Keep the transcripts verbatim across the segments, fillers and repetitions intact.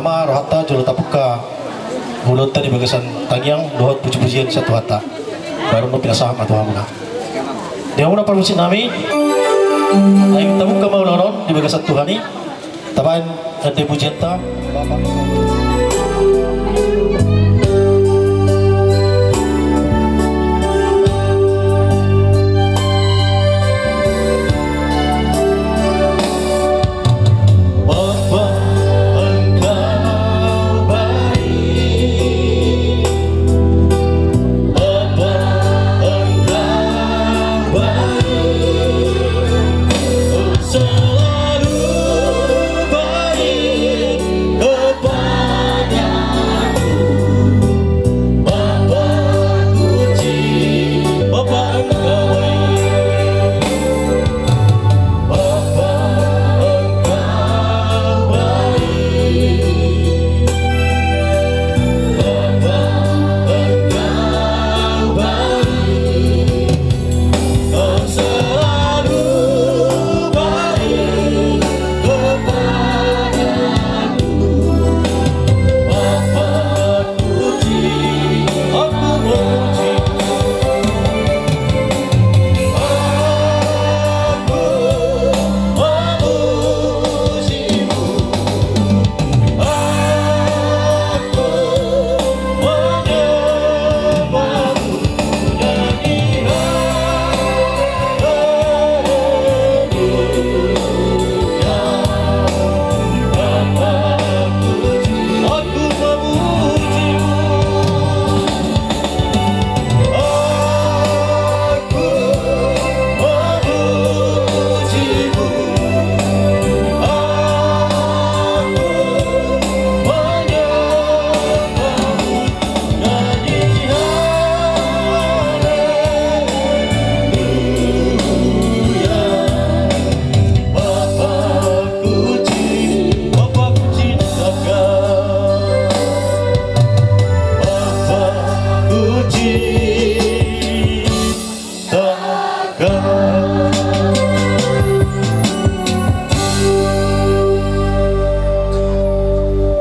Ma rohanta jolo tabuka ulaonta di bagasan tangiang dohot pujipujian sian Tuhanta. Baru nunga pinasahat ma tu hamuna. Di hamuna parmusik nami, naeng tabuka ma ulaon on di bagasan Tuhan i. Tabaen ende pujianta.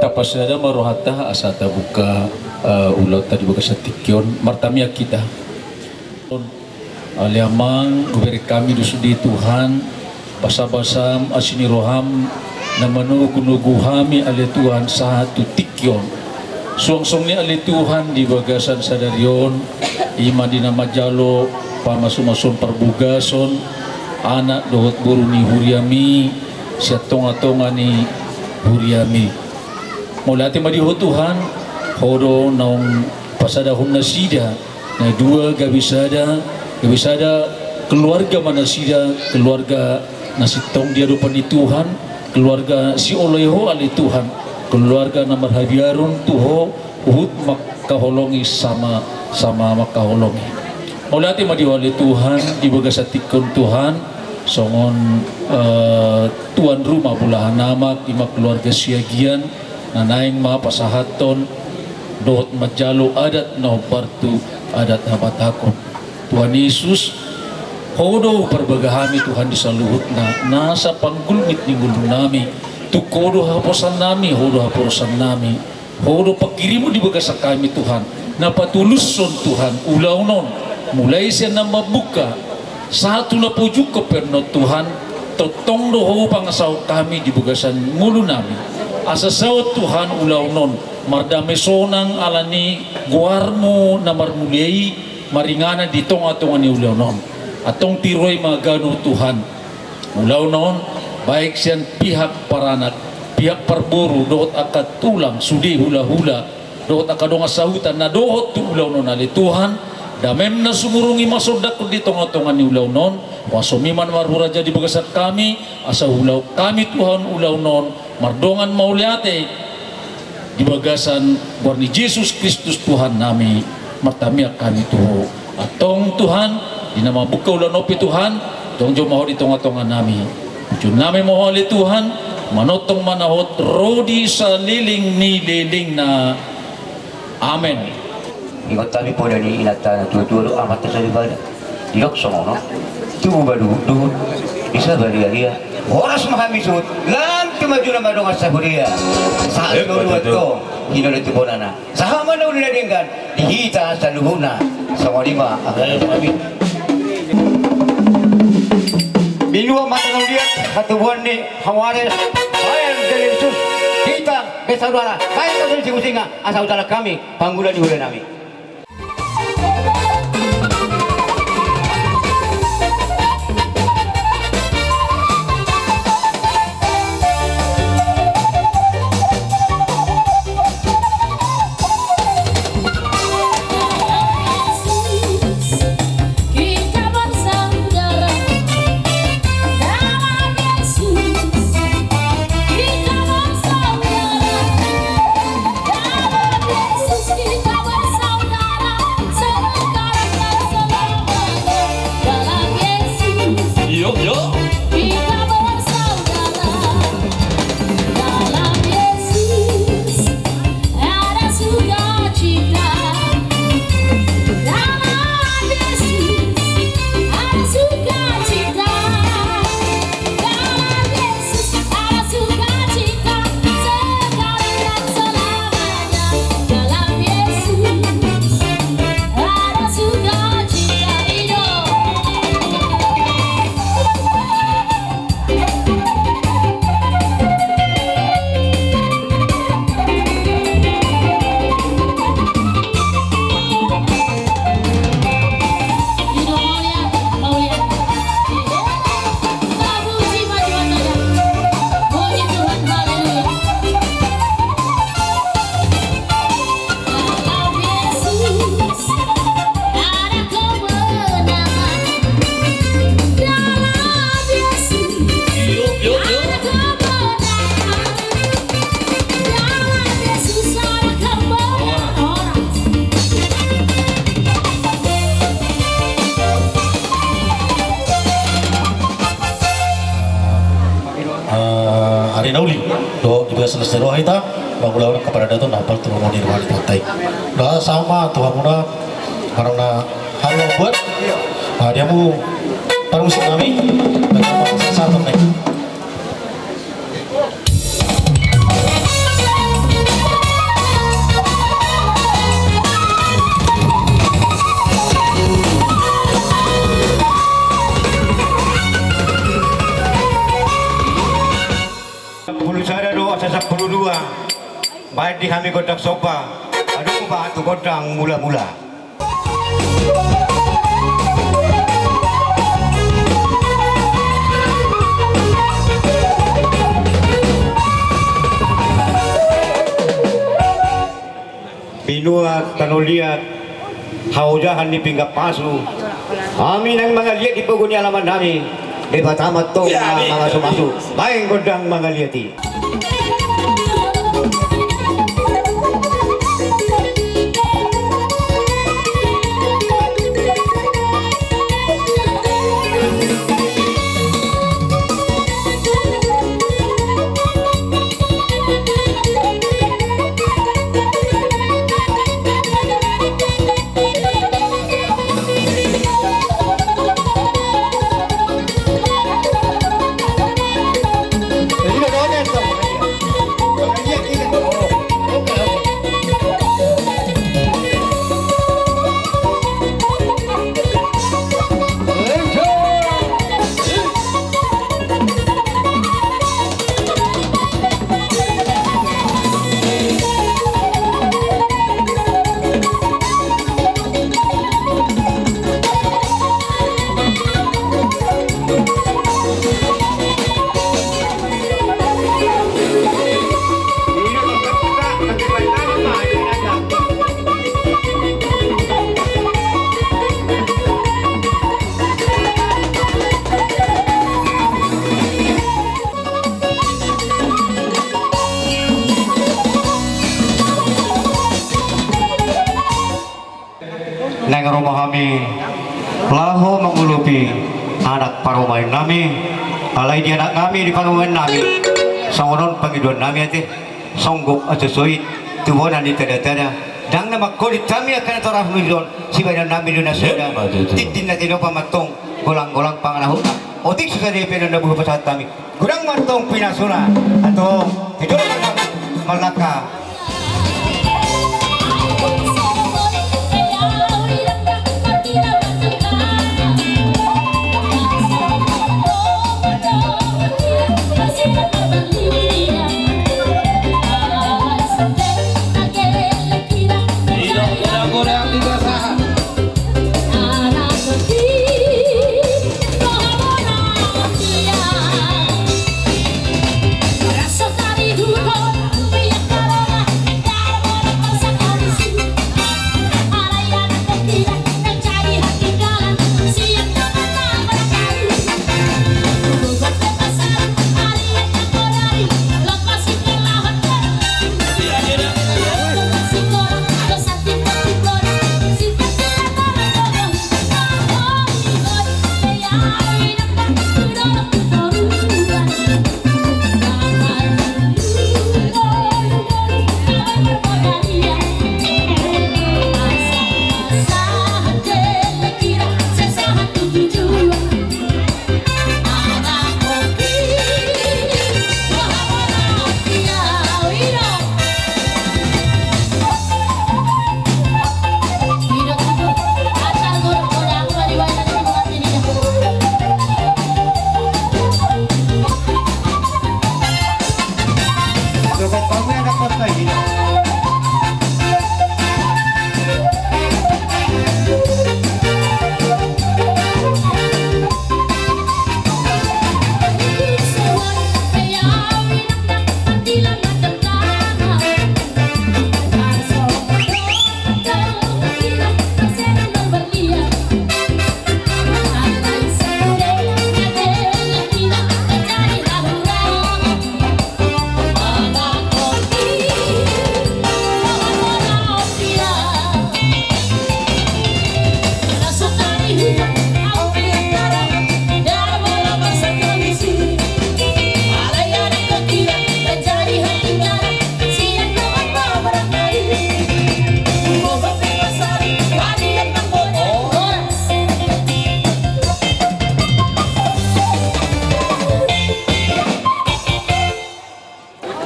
Tapasada ma rohanta asa tabuka, eh, ulaonta di bagasan tingki on. Martamiang hita. Ale Amang, hubereng hami do sude Tuhan, basabasam, asi ni roham, na manogunogu hami ale Tuhan sahat tu tingki on. Suang songon i ale Tuhan di bagasan sadari on, i ma di na manjalo pamasumasuon parbagason, anak dohot boru ni huriami, sian tongatonga ni huriami. Mauliate ma di Ho Tuhan, Ho do naung pasadahon nasida, na dua gabe sada, gabe sada keluarga ma nasida, keluarga na sintong di adopan ni Tuhan, keluarga sioloi Ho ale Tuhan, keluarga na marhabiaron tu Ho, huhut mangkaholongi sama, sama mangkaholongi. Mauliate ma di Ho ale Tuhan, di bagasan tingki on Tuhan, songon, eh, tuan rumah bulahan amak, i ma keluarga Siagian, na naeng ma pasahathon dohot manjalo adat na hombar tu adat habatahon. Tuhan Yesus, Ho do parbaga hami Tuhan di saluhutna, nasa panggulmit ni ngolunami, tung Ho do haposan nami, Ho do haposan nami, Ho do pangkirimon di bagasan hami Tuhan, na patulushon Tuhan ulaon on, mulai sian na mambuka, sahat tu na pojukon pe annon Tuhan, tongtong do Ho pangasahon hami di bagasan ngolunami. Asa saut Tuhan ulaon on, mardame sonang ala ni goarmu na marmulia i, maringanan di tongatonga ni ulaon on. Antong tiroi ma ganup Tuhan. Ulaon on, baik sian pihak paranak, pihak parboru, dohot angka tulang, sude hulahula, dohot angka dongan sahuta na dohot tu ulaon on ale Tuhan, damem na sumurung i ma sondanghon di tongatonga ni ulaon on, huasomi ma na marhuraja di bagasan hami, asa huulahon hami Tuhan ulaon on, mardongan mauliate di bagasan goar ni Jesus Kristus Tuhannami, martamiang hami tu Ho. Antong Tuhan, di na mambuka ulaon on pe Tuhan, jongjong ma Ho di tongatonganami. Pujionnami ma Ho ale Tuhan, manongtong ma na hot ro di saleleng ni lelengna. Amen. Ingot hami poda ni inanta na tuatua dohot amanta soripada. Didok songon on, tubu ma duhutduhut, disa ma riaria, horas ma hami suhut, lam Maju nama dongan sahuria. Sahat. Eh, ma tutu. Antong hinoloi tu bonana. Sahat ma na uli na denggan di hita saluhutna. Songon i ma. Binua ma tano liat hatubuan ni Hawares. Baen Delisus. Hita bersaudara. Baen Delisus Singa. Asa hutalar hami pangula ni huria nami. Yo, yo. Eh, ari na uli dohot di bagasan na sai ro hita mangulahon paradaton na hapal tu lomo ni roha ni Tuhanta i. Nah, sahat ma tu hamuna, manang na hal na buat. Nah, di hamu parmusik nami, bagaimana sasahaton nai. Sampulu sada do asa sampulu dua. Baen di hami gondang somba. Adong ma tu gondang mula-mula. Binua tano liat, haojahan ni pinggan pasu. Hami naeng mangaliat di pogu ni alaman nami. Debata ma antong na mamasu-masu. Baen gondang mangaliat i. Naeng ro ma hami laho mangolopi anak parumaen nami. Alai di anak nami, di parumaen nami, songon on pangidoan nami ate. Songgop asa soit tu bona ni tada-tada. Ndang na mangkolit hami angka na torop on, sibaenon nami do na suda. Tintin na tinopa ma antong, golang-golang pangarahutna. Otik sasada pe na nabuha pasahat hami. Godang ma antong pinasuna. Antong, hidop ma antong mallangka.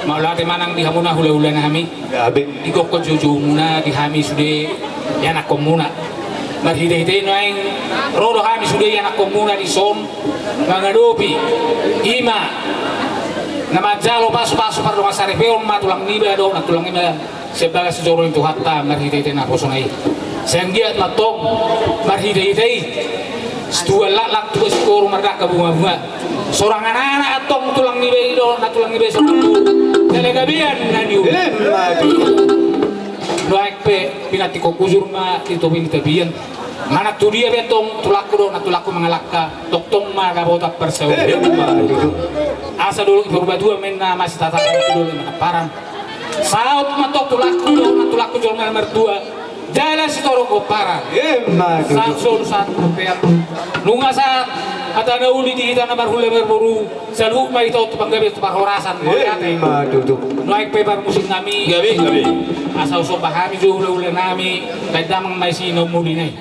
Mauliate ma nang di hamuna hulahula nami. Gabe. Digokhon joujoumuna di hami sude ianakkonmuna. Marhitehite i nuaeng ro do hami sude ianakkonmuna dison mangadopi i ma na manjalo pasupasu pardongan saripeon ma tulang niba dohot nantulang niba sian bagas joro ni Tuhanta marhitehite naposona i. Sai anggiat ma antong marhitehite i situan laklak, tubu singkoru, mardangka bungabunga. Sorangan anak antong tulang niba i dohot nantulang niba i songon tu jala gabean na niula. Emma tutu. Nuaeng pe pinantikhon hujur ma di topi ni tapian. Manang tu dia pe antong tulangku dohot nantulangku mangalangka, tongtong ma dapotan parsaulian. Emma tutu. Asa dolok i Purbatua ma inna masitataran, tu dolok i Manamparan. Saut ma antong tulangku dohot nantulangku jolma na martua. Jala sitorop pomparan. Emma tutu. Sahat solu sahat tu bontean. Nunga sahat hata na uli di hita na marhula marboru. Saluhut ma hita on tu panggabean tu parhorasan. Mauliate. Emma tutu. Nuaeng pe parmusik nami. Gabe, gabe. Asa husomba hami jo hulahula nami. Baen damang ma i si na umuli nai.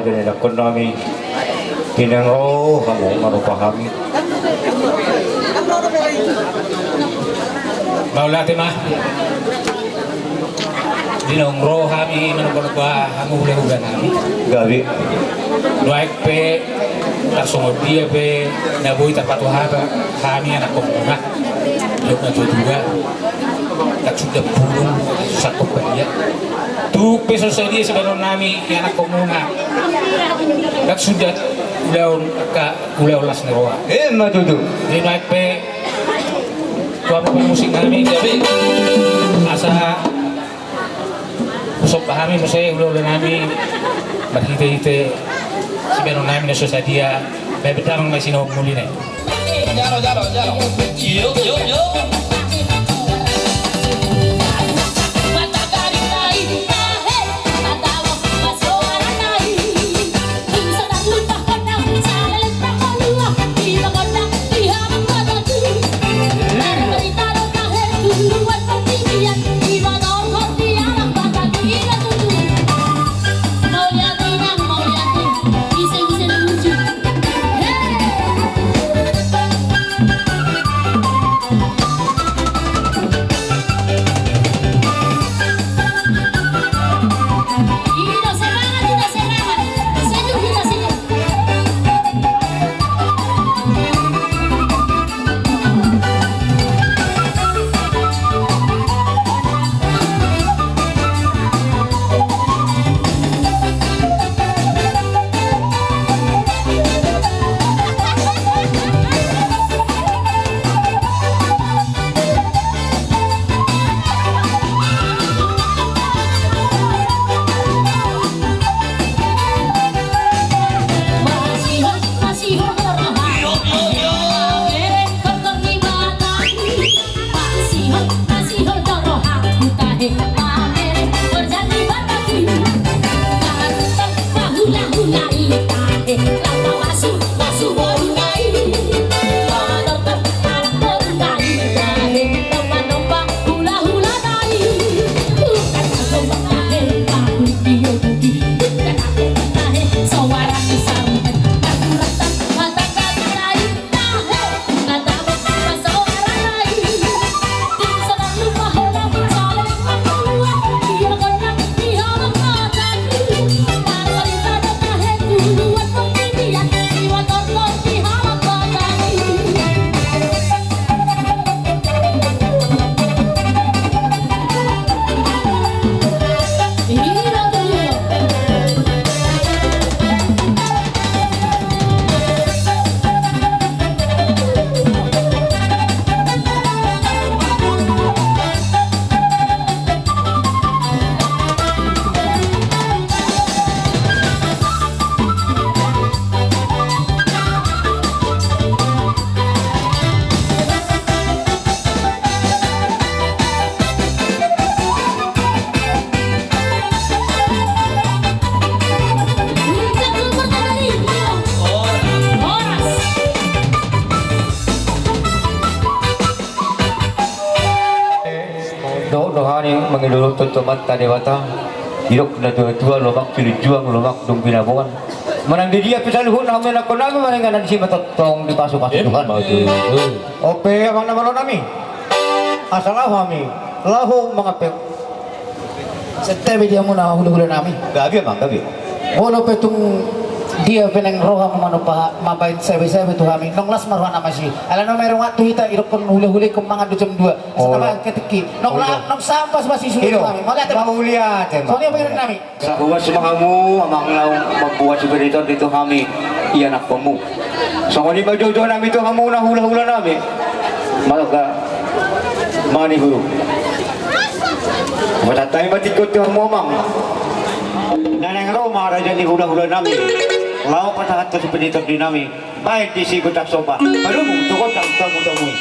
Jadi dakon nami, pinang ro hamu manopa hami. Mauliate ma. Di naung ro hami manopa-nopa hamu hulahula nami. Gabe. Nuaeng pe tarsongon dia pe na boi tarpatupa hami anakkonmuna. Jok na tua-tua. Ndang suda pulung sangkop badia. Tung pe so sadia sibahenon nami ianakhonmuna. Ndang suda ulaon angka ulaon las ni roha. Ima tutu. Ima pe. Tua pe musik nami gabe. Asa somba hami muse hulahula nami. Marhite-hite sibahenon nami na so sadia. Bae damang ma i sinomuli nai. Jalo, jalo, jalo. Yo, yo, yo. Dohot dohot ni mangido dohot tu Amanta Debata. Didok na tua-tua, lomak silinjuang, lomak dung binaboan. Manang di dia pe saluhutna hamu anakkonnami, manang na disi ma tongtong dipasu-pasu Tuhan. Ope amang na malo nami. Asa laho hami, laho mangape. Sette be di hamuna hula-hula nami. Gabe amang, gabe. Molo pe tung dia pe naeng ro hamu manopa, mambaen sebe-sebe tu hami. Nunga las ma roha nami si. Ala nunga merong tu hita idokkon hula-hula ingkon mangan do jam dua. Asa tamba ketikki. Nunga las, nunga sampas basi sude tu hami. Mauliate. Mauliate. Songon i ma bahenon nami. Sahuas ma hamu amang laho mamboan sipir ni tondi tu hami ianakhonmu. Songon i ma joujou nami tu hamuna hula-hula nami. Mauliate ma ni guru. Pasahat hami ma tingki on tu hamu amang. Na naeng ro ma raja ni hula-hula nami. Laho pasahathon sipir ni tondi nami. Baen disi gondang somba. Parumu tu gondang tamu-tamu i.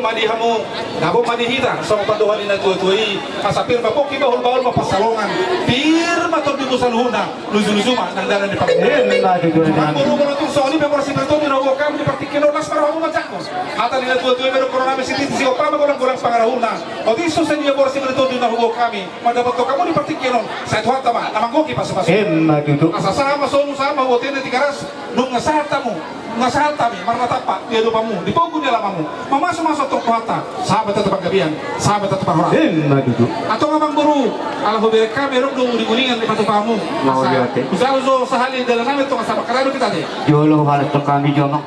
Di hamu, dapot ma di hita songon pandohan ni na tua-tua i, asa pir ma pongki, bahul-bahul ma pansalongan, pir ma tondimu saluhutna, luju-luju ma nang dalan ni panggohi. Ima tutu. Amang boru, molo tung songon i pe boras ni Balitongging na huboan hami di partingkian on, las ma rohamu manjangkon hata ni na tua-tua i. Mandok roha nami sititi, siompa ma golang-golang pangarahutna. Otik so sadia boras ni Balitongging na huboan hami, mandapothon hamu di partingkian on, sai Tuhanta ma na manggohi pasu-pasu. Ima tutu. Asa sahat ma solu, sahat ma hu, botima ni Tigaras. Nunga sahat hamu, nunga sahat hami marnatampak di adopanmu, di pogu ni alamanmu, mamasu-masu antong Tuhanta, sahat ma tu panggabean, sahat ma tu parhorasan. Ima tutu. Antong amang boru, ala hubereng hami adong do uring-uringan dipatupa hamu. Mauliate. Asa hujalo jo sahali dalan nami antong, asa mangkaradot hita ate. Jolo huhalashon hami jo, amang.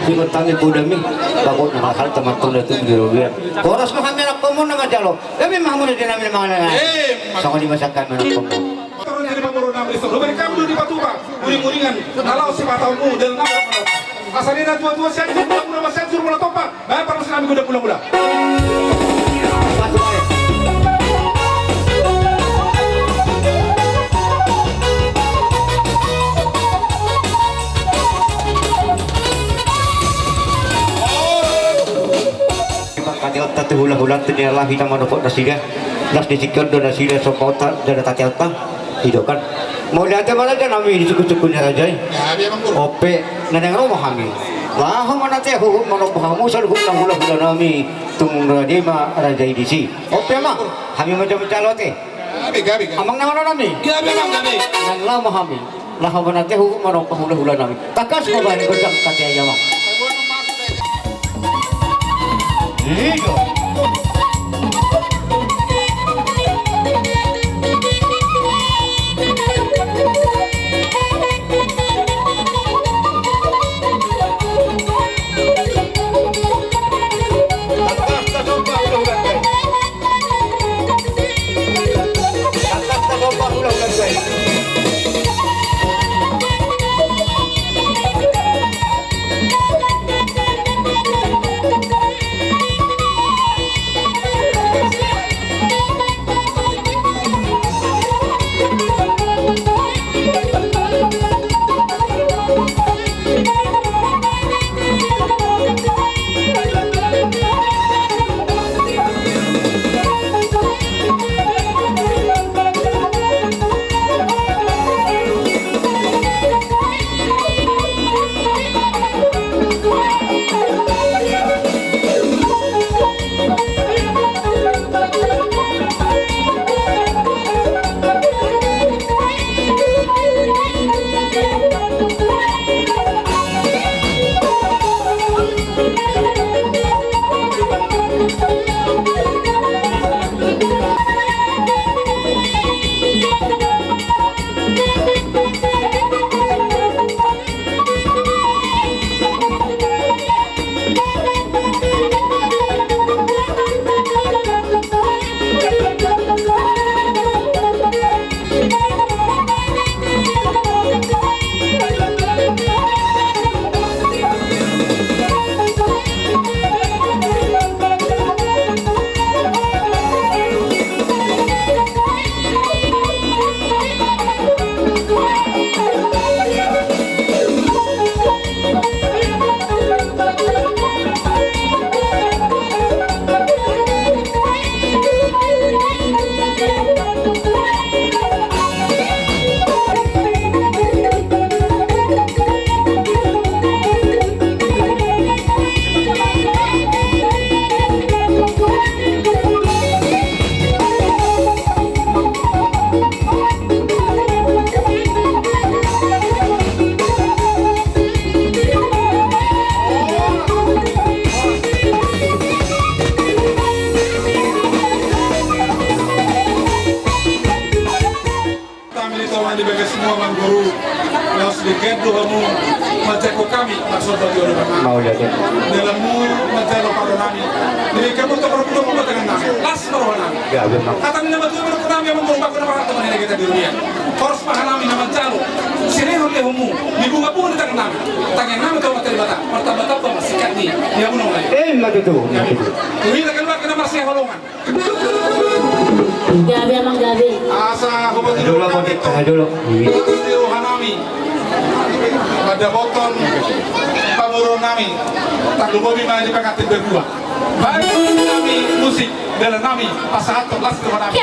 Singkop hami, poda hami, bagot na hal-hal tamatong datu di robean. Horas ma hami anakkonmu na manjalo. Gabe ma hamu dohot inanami na mangalangka. Eh, ma- Songon i ma sian hami anakkonmu. Torang jadi pamboru nami dison. Hubereng hami do dipatupa uring-uringan na laho sipataonmu dalan nami. Asa ninna na tua-tua, Sianjur ma mula, Sianjur ma mula tompa. Bahen parmusik nami gondang mula-mula. Pangkataion ta tu hula-hulanta, di na laho hita manopot nasida, las ni tingki on do nasida, songon on do na tataion ta. I do kan. Mauliate ma raja nami di sungkun-sungkun ni raja i. Gabe, amang boru. On pe, na naeng ro ma hami. Laho ma ate huhut manomba hamu saluhutna hula-hula nami, tung rade ma raja i disi. On pe, amang, hami ma jo manjalo ate. Gabe, gabe, gabe. Amang na manang nami. Gabe, amang, gabe. Naeng laho ma hami. Laho ma ate huhut manomba hula-hula nami. Tangkas ma bahen gondang ate, amang. I do. Hami di tongah ni bagas muna, amang boru, laos denggan do hamu manjangkon hami marsomba di adopanmu. Mauliate. Dalanmu manjalo parro nami. Denggan hamu tu parro, tu parro tangan nami. Las ma roha nami. Gabe, amang. Hata ni na matua, amang boru, bahen ma hata ni na gabe di dunia. Horas ma hami na manjalo silehon-lehonmu di bunga-bunga ni tangan nami. Tangiang nami tu Amanta Debata, martamba-tamba ma singkat ni, ni hamuna. Ima tutu. Ima tutu. Hami na keluarga na marsihaholongan. Gabe, amang, gabe. Asa huboto dulu, amang, dulu. Las ni roha nami mandapothon Nami, tarlumobi ma di pengantin berdua. Baik, nami musik, bela nami, pasahat las ke nami.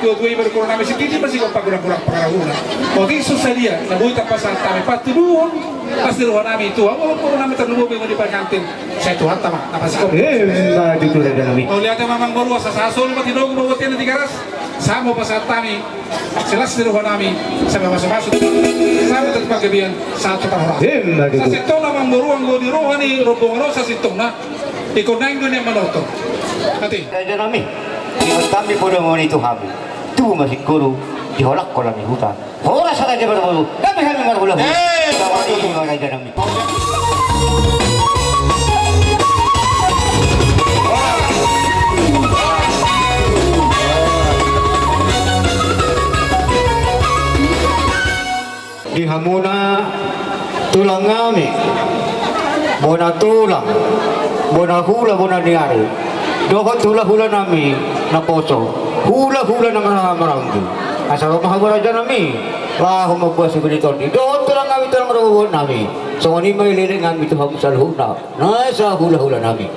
Dua-dua iba di koronami sititi masih kau pakurang-kurang pangarahuna. Oke, susah dia. Na boi tapasahat hami patuduhon. Pasti rohanami tu. Awa koronami terlubo bingung di pangantin. Sai Tuhanta ma. Apa sih kau? Eh, minta jujur aja nami. Kau lihat ya mamang baru asa sasol mati dogo bawa tiana tiga ras. Sama pasahat hami. Jelas di rohanami. Sama masuk-masuk. Sama tetap kebian. Satu parah. Eh, minta jujur. Sasintong mamang baru anggo di rohani rombongan sasintong na. Ikon naeng do nian manortor. Ate. Raja nami, ingot hami poda moni tu hami. Tubu ma singkoru, diholak kola ni huta. Horas raja marboru, hami hami marhula hula. Eh, sama itu raja nami. Di hamuna tulang nami, bona tulang, bona hula, bona ni ari, dohot hula-hula nami naposo, hula-hula na marhaha maranggi. Asa ro ma hamu raja nami, laho mamboan sibini tondi, dohot tulang nami, tulang rorobot nami, songon i ma ileleng hami tu hamu saluhutna, nasa hula-hula nami.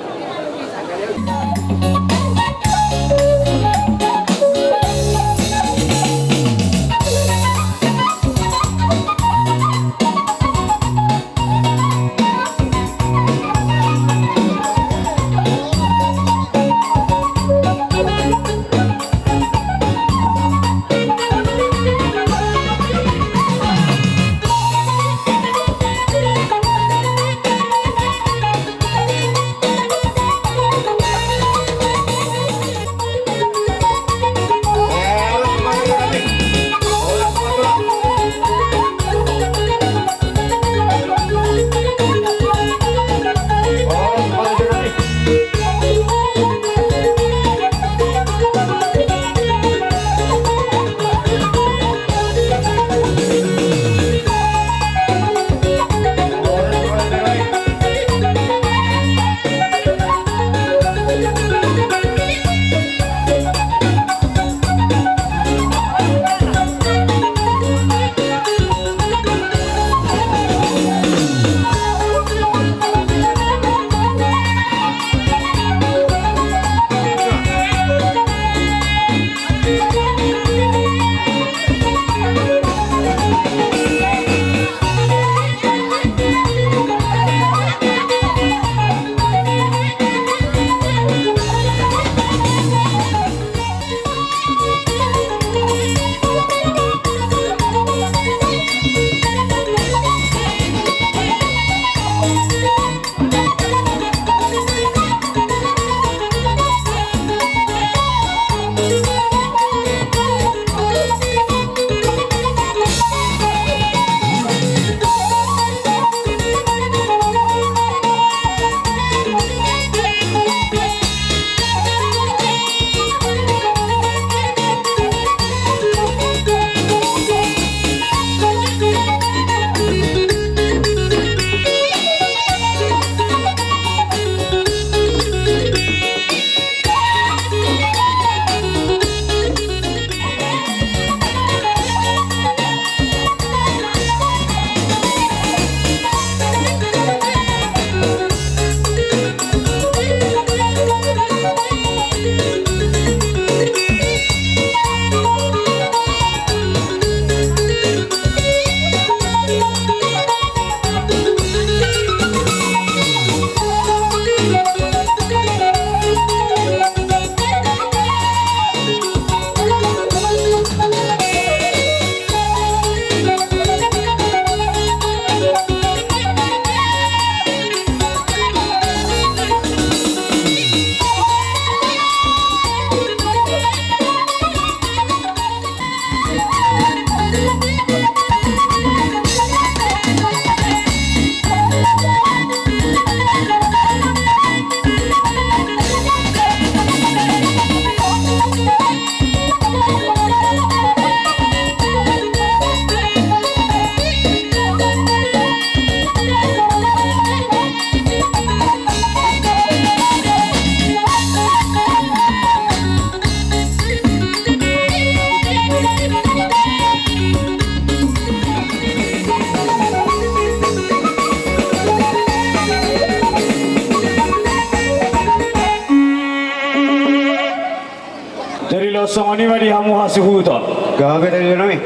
Songon i ma di hamu hasuhuton. Gabe, raja nami.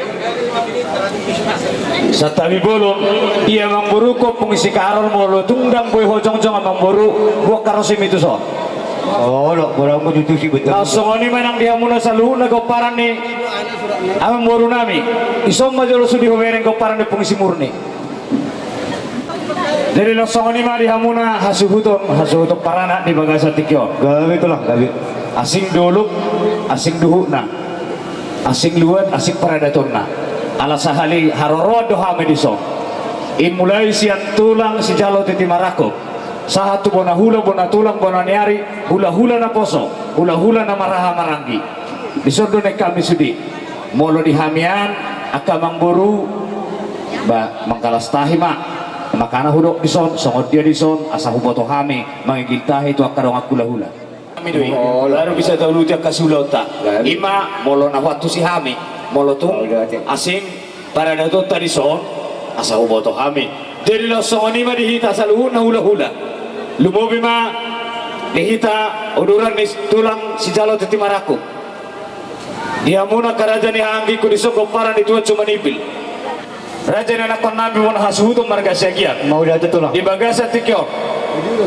Santabi bolon, ia amangboru, ompung si Karol, molo tung ndang boi ho jongjong amangboru, boan harosim i tuson. Olo, boan harosim i tuson. Songon i ma nang di hamuna saluhutna pomparan ni amangboru nami. Dison ma jolo sude hubereng pomparan ni ompung si Murni. Jadi laos songon i ma di hamuna hasuhuton, hasuhuton paranak di bagasan tingki on. Gabe tulang, gabe. Asing dolok, asing duhutna, asing luat, asing paradatonna. Ala sahali haroroan do hami dison. I mulai sian tulang sijalo tintin marangkup, sahat tu bona hula, bona tulang, bona ni ari, hulahula naposo, hulahula na marhaha maranggi. Dison do naeng hami sude. Molo di hami an, angka amangboru, ba, mangkalas tahi ma. Makana hudok dison, songon dia dison, asa huboto hami, mangigil tahi tu angka dongan hulahula. Hami do i, baru bisa tauluti angka siulaonta. I ma, molo na huantusi hami, molo tung asing paradatonta dison, asa huboto hami. Jadi laos songon i ma di hita saluhutna hulahula. Lumobi ma di hita uduran ni tulang sijalo tintin marangkup. Di hamuna angka raja ni haha anggingku dison pomparan ni Tuan Sumanimpil, raja ni anakkon nami bona hasuhuton marga Siagian. Mauliate tulang. Di bagasan tingki on,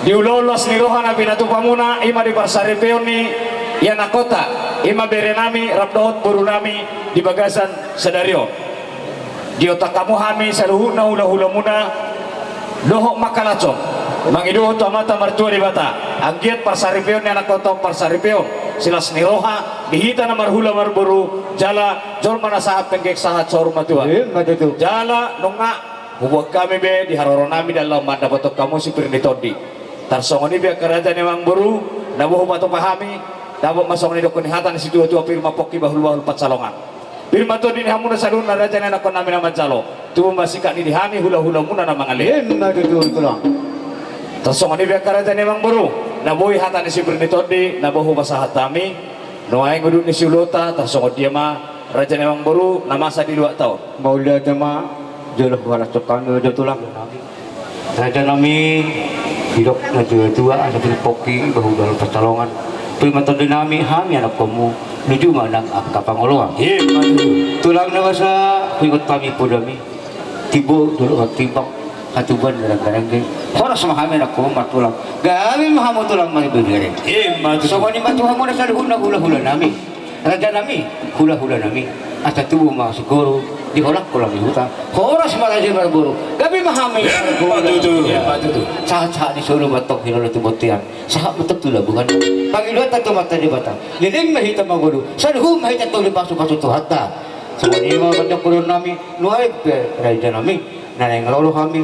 di ulaon las ni roha na pinatupamuna, i ma di parsaripeon ni ianakkonta, i ma bere nami rap dohot boru nami di bagasan sadari on. Diontang hamu hami saluhutna hulahulamuna dohot mangkalashon, mangidohon tu Amanta Martua Debata, anggiat parsaripeon ni anakkonta on parsaripeon silas ni roha di hita na marhula marboru, jala jolma na sahat penggeng sahat saur matua. Ima tutu. Jala nunga huboan hami be di haroro nami dalan laho mandapothon hamu si pir ni tondi. Tarsongon i be angka raja ni amangboru, na boi hupatupa hami, dapot ma songon i dohonon ni hata ni situatua, pir ma pongki bahulbahul pansalongan. Pir ma tondi ni hamuna saluhutna raja ni anakkon nami na manjalo. Tubu ma singkat ni di hami hulahulamuna na mangalean. Ima tutu tulang. Tarsongon i be angka raja ni amangboru, na boi hata ni si pir ni tondi na boi hupasahat hami. Nuaeng udut ni siulaonta, tarsongon dia ma raja ni amangboru na masa di luatta on. Mauliate ma, jolo huhalashon hami ma jo tulang. Raja nami, didok natuatua, asa pir pongki bahulbahul pansalongan. Pir ma tondi nami, hami anakkonmu, nuju ma nang angka pangoloan. Ima tutu. Tulang na basa, huingot hami podami. Timbo dolok hatimbang, hatubuan garanggarangge. Horas ma hami anakkonmu martulang. Gabe ma hamu tulang maribegere. Ima tutu. Songon i ma tu hamuna saluhutna hulahula nami. Raja nami, hulahula nami, asa tubu ma sigoru di holangkolang ni huta. Horas ma raja marboru, gabe ma hami. Ima tutu, ima tutu. Sahat-sahat ni solu ma antong hinolo tu bontean, sahat ma antong tu labungan. Pangidoanta tu Amanta Debata, leleng ma hita mangolu, saluhut ma hita antong dipasupasu Tuhanta. Songon i ma pandohan nami, nuaeng pe raja nami. Na naeng ro do hami,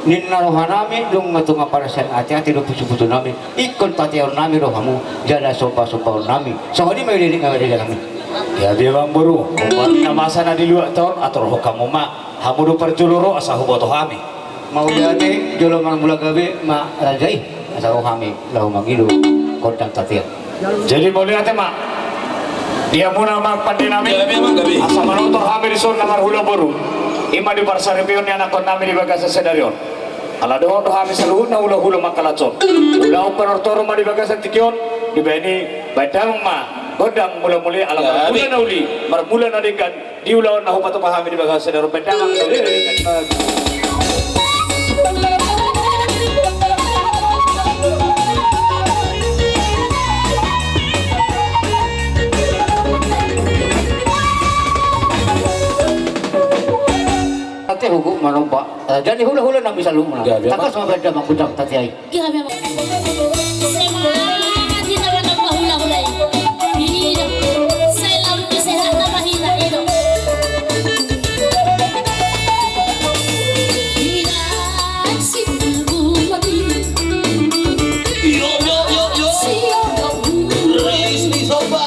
ninna roha nami, nunga tung panasian ate-ate do pusu-pusu nami, ingkon pateaon nami do hamu, jala somba-sombaon nami. Songon i ma i leleng raja nami. Ia dia amangboru, obat na masa na di luatta on, atur ho hamu ma, hamu do parjolo ro asa huboto hami. Mauliate, jolo marmula gabe ma raja i. Asa ro hami laho mangido gondang tatean. Jadi mauliate ma di hamuna amang pande nami. Asa manortor hami dison na marhula boru, i ma di parsaripeon ni anakkon nami di bagasan sadari on. Ala dohot do hami saluhutna hulahula mangkalashon, ulaon panortoron ma di bagasan tingki on. Dibahen i bahen damang ma gondang mulamuli, ala marmula na uli, marmula na denggan. Di ulaon na hupatupa hami di bagasan sadari on, bahen damang. Ate huhut manomba. Eh, jadi hulahula nami saluhutna. Tangkas ma bahen damang gondang tatea i. Gabe ma. Semangat hita ma na hulahula i. Ida. Selalu sehat ma hita, ida. Ida, si bulbul mati. Yo, yo, yo, yo. Si yo, yo. Rais ni soba.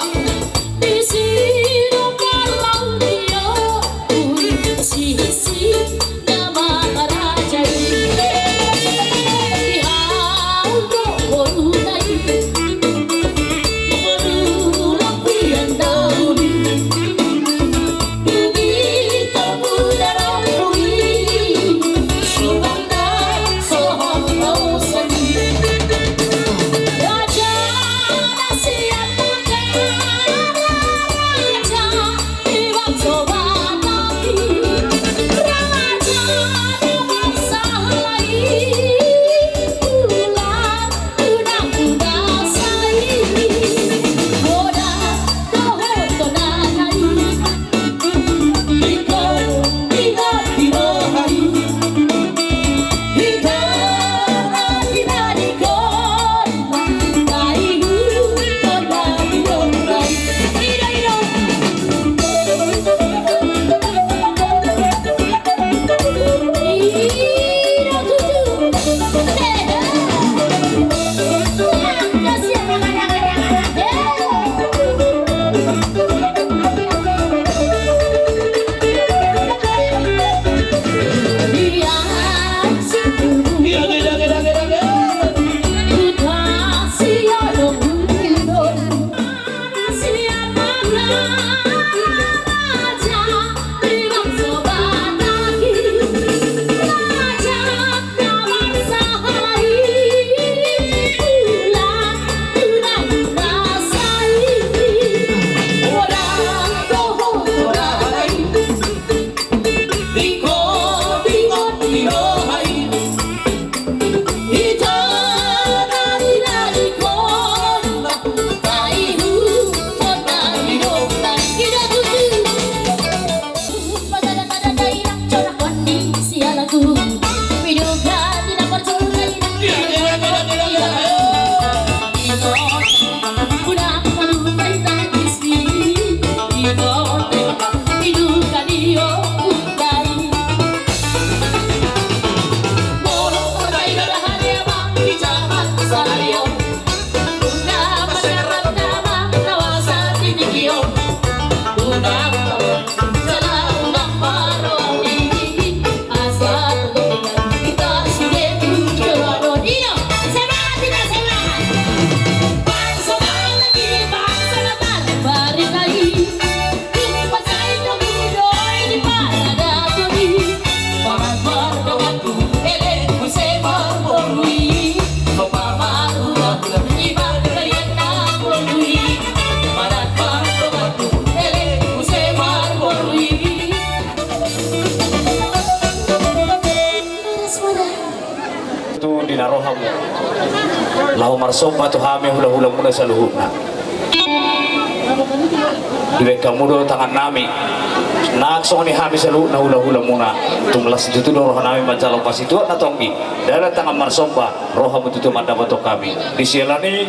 na rohamu laho marsomba tu hami hulahulamuna saluhutna. Dibaen hamu do tangannami, nang songon i hami saluhutna hulahulamuna. Tung las tutu do rohanami manjalo pasituak na tonggi, dalan tangan marsomba, rohamu tutu mandapothon hami. Di siala ni i,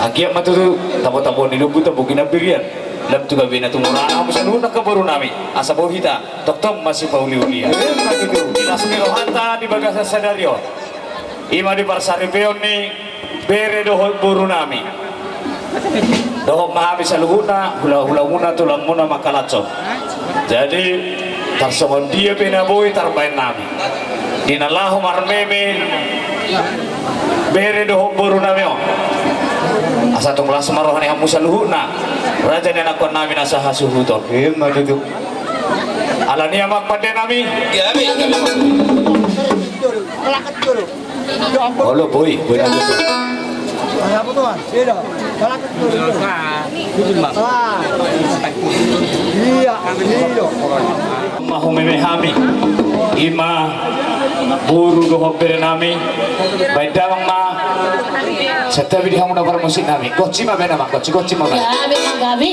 anggiat ma tutu tambotamboan ni lombu, tambogi na birian, lam tu gabe na tumorang hamu saluhutna angka borunami, asa boi hita tongtong masipauliulian. Di las ni rohanta di bagasan sadari on, i ma di parsaripeon ni bere dohot borunami, dohot ma hami saluhutna hulahulamuna, tulangmuna Mangkalanson. Jadi tarsongon dia pe na boi tarbaen nami di na laho marmeme bere dohot borunami on, asa tung las ma roha ni hamu saluhutna raja ni anakkonnami na sahasuhuton. Ima tutu. Alani i, amang pandenami. Olo, boi, boi na tutu. Ma humeme hami, ima boru dohot berenami. Baen damang ma santabi di hamu na parmusiknami. Gonsi ma baen, amang, gonsi, gonsi ma baen. Gabe, gabe.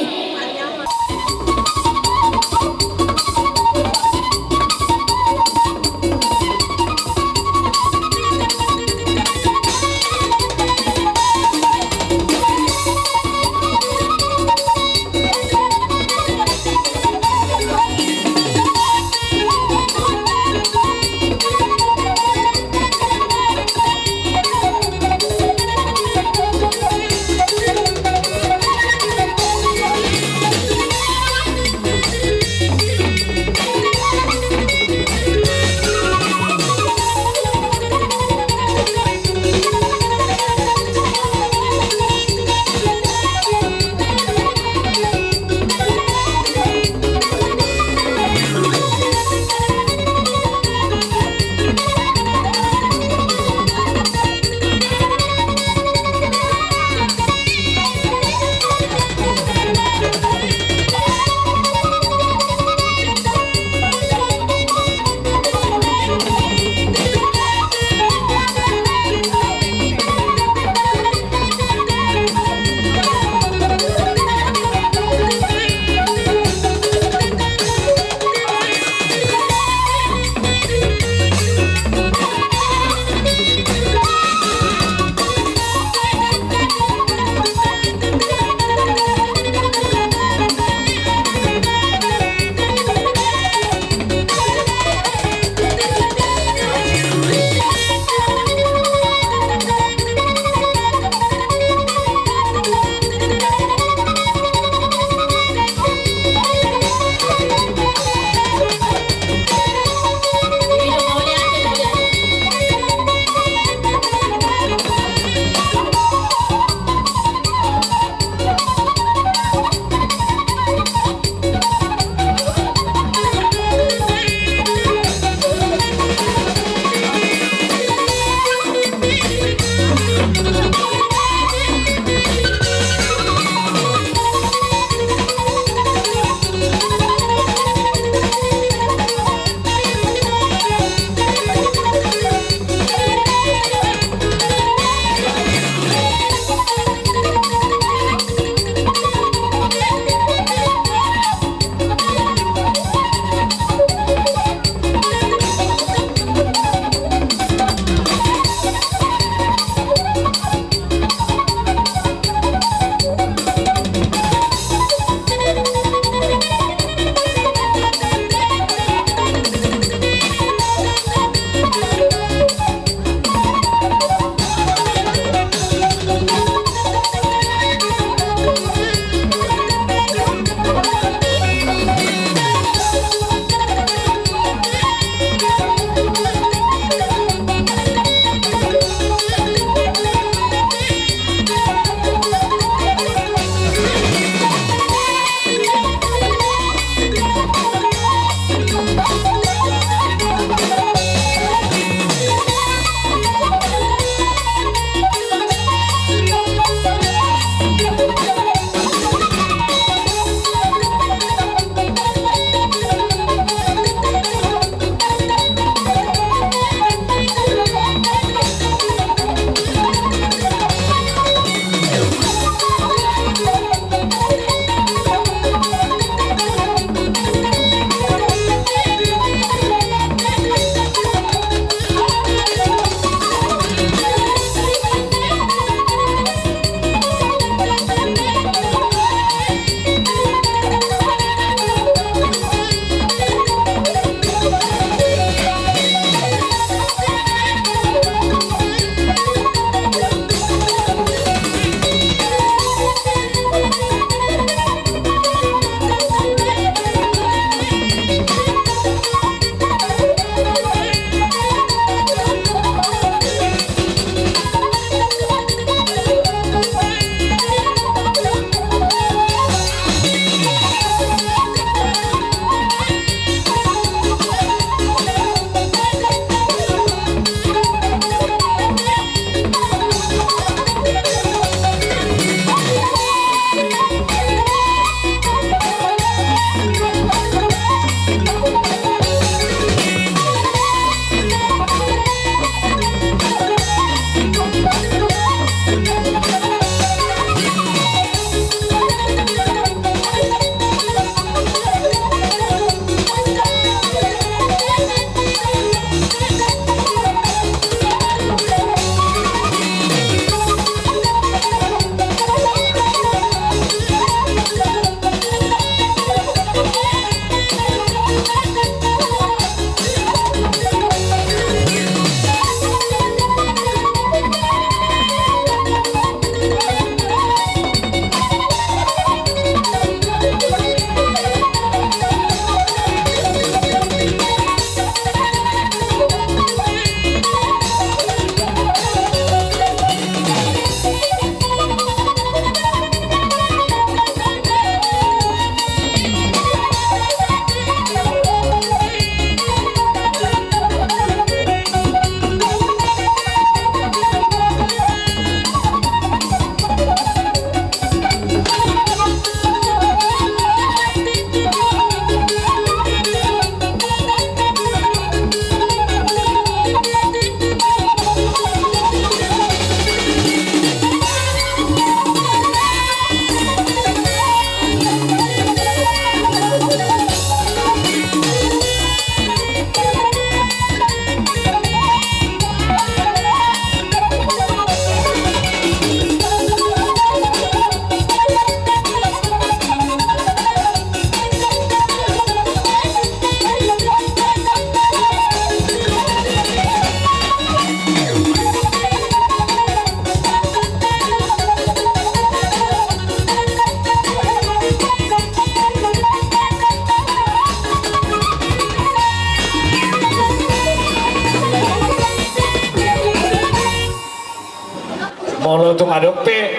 Molo tung adong pe